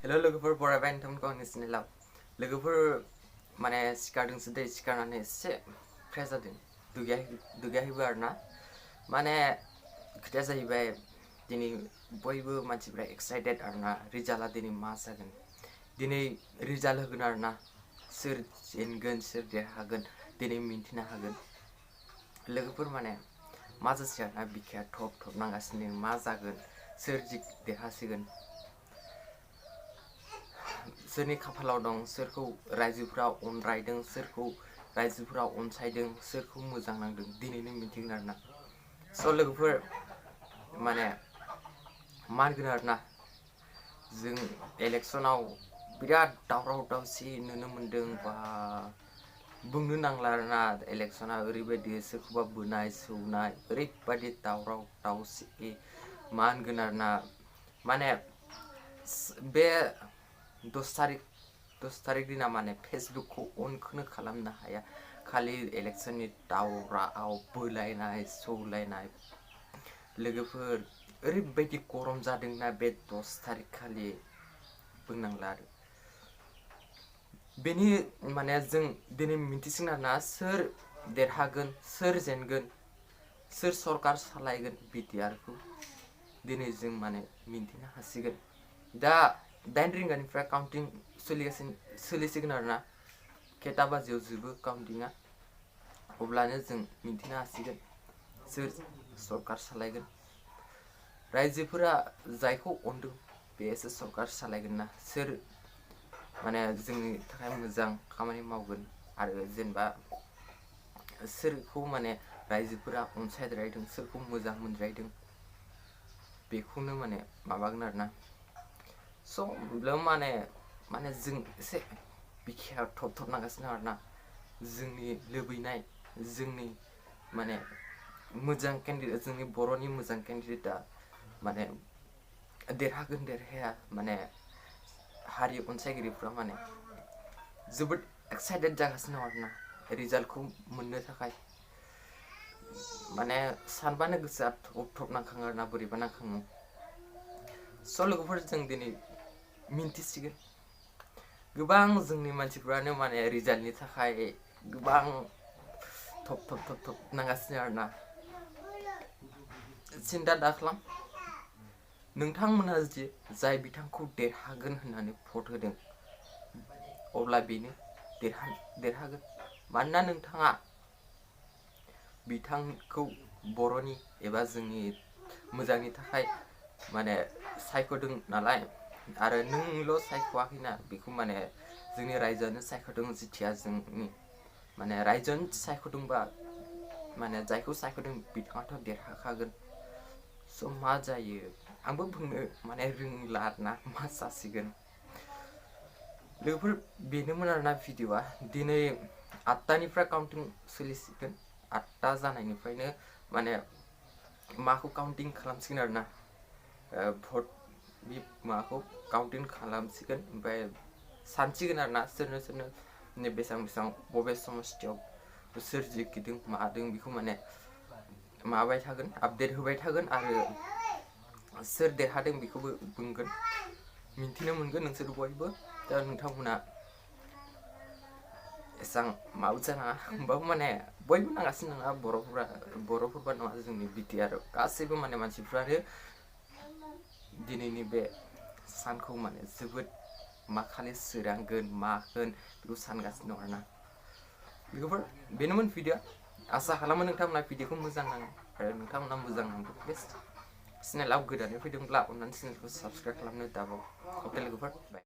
Hello लोगोफोर बरायबाय नोंथांमोनखौ आंनि चेनेलाव लोगोफोर माने सिखारदोंसो दै सिखारनानै एसे फ्रेस जादों दुगैयाखैबो आरोना माने खोथाया जाहैबाय दिनै बयबो मानसिफ्रा एक्साइटेड आरोना रिजाल्टआ दिनै मा जागोन दिनै रिजाल्ट होगोन आरोना सोर जेनगोन सोर देरहागोन दिनै मिन्थिनो हागोन लोगोफोर माने मा जासै आरोना बिखाया थप थप नांगासिनो मा जागोन सोर देरहासिगोन सोरनि खाफालाव दं सोरखौ रायजोफोरा अनरायदों सोरखौ रायजोफोरा अनसायदों सोरखौ मोजां नांदों दिनैनो मिन्थिगोन आरोना स' लोगोफोर माने मा होनगोन आरोना जों इलेक्सनाव बिराद दावराव दावसि नुनो मोन्दों बा बुंनो नांला आरोना इलेक्सना ओरैबायदि सोरखौबा बुनाय सौनाय ओरैबायदि दावराव दावसि मा होनगोन आरोना माने बे 10 तारिख दिना माने फेसबुकखौ अनखौनो खालामनो हाया खालि इलेक्सननि दावराव बोलायनाय सौलायनाय लोगोफोर ओरैबायदि गरम जादोंना बे 10 तारिख खालि बुंनांला आरो बेनि माने जों दिनै मिन्थिसिगोन आरोना सोर देरहागोन सोर जेनगोन सोर सरकार सालायगोन BTR खौ दिनै जों माने मिन्थिनो हासिगोन दा 9 रिंगानिफ्राय काउन्टिं सोलिसिगोन आरोना केटा बाजियाव जोबो काउन्टिंआ अब्लानो जों मिन्थिनो हासिगोन सोर सरकार सालायगोन रायजोफोरा जायखौ अनदों बेसो सरकार सालायगोन ना सोर माने जोंनि थाखाय मोजां खामानि मावगोन आरो जेनेबा सोरखौ माने रायजोफोरा अनसायद्रायदों सोरखौ मोजां मोनद्रायदों बेखौनो माने माबागोन आरोना स' माने जों एसे बिखाया थप थप नांगासिनो आरोना जोंनि लुबैनाय जोंनि माने मोजां केन्डिडेट जोंनि बर'नि मोजां केन्डिडेटआ माने देरहागोन देरहाया माने हारि अनसायगिरिफ्रा माने जोबोद एक्साइटेड जागासिनो आरोना रिजाल्टखौ मोननो थाखाय माने सानबानो गोसोआ थप थप नांखाङो आरोना बोरैबा नांखाङो स' लोगोफोर जों दिनै मिन्थिसिगोन गोबां जोंनि मानसिफ्रानो माने रिजाल्टनि थाखाय गोबां थप नांगासिनो आरोना सिन्था दाखालाम नोंथांमोना जुदि जाय बिथांखौ देरहागोन होननानै भट होदों अब्ला बेनो देरहागोन मानोना नोंथाङा बिथांखौ बर'नि एबा जोंनि मोजांनि थाखाय माने सायख'दों नालाय आरो नोंल' सायख'वाखैना बेखौ माने जोंनि रायजोआनो सायख'दों जिथिया जोंनि माने रायजोआनो सायख'दोंबा माने जायखौ सायख'दों बिथाङाथ' देरहाखागोन स' मा जायो आंबो बुंनो माने रोंला आरोना मा जासिगोन लोगोफोर बेनोमोन आरोना भिडिअआ दिनै 8टानिफ्राय काउन्टिं सोलिसिगोन 8टा जानायनिफ्रायनो माने माखौ काउन्टिं खालामसिगोन आरोना भट बे माखौ काउन्टिं खालामसिगोन ओमफ्राय सानसिगोन आरोना सोरनो बेसेबां बबे समस्थियाव सोर जिखिदों मादों बेखौ माने माबाय थागोन आपडेट होबाय थागोन आरो सोर देरहादों बेखौबो बुंगोन मिन्थिनो मोनगोन नोंसोर बयबो दा नोंथांमोना एसां माबा जानाङा होमबाबो माने बयबो नांगासिनो नङा बर'फोरबा नङा जोंनि BTR गासैबो माने मानसिफ्रानो दिनैनि बे सानखौ माने जोबोद मा खालि सोरांगोन मागोन बेखौ सानगासिनो दं आरोना लोगोफोर बेनोमोन भिडिअ आसा खालामो नोंथांमोना भिडिअखौ मोजां नाङो आरो नोंथांमोना मोजां नांगौ प्लिज चेनेलाव गोदानै फैदोंब्ला अन्नानै चेनेलखौ साबस्क्राइब खालामनो दाबाव अके लोगोफोर बाय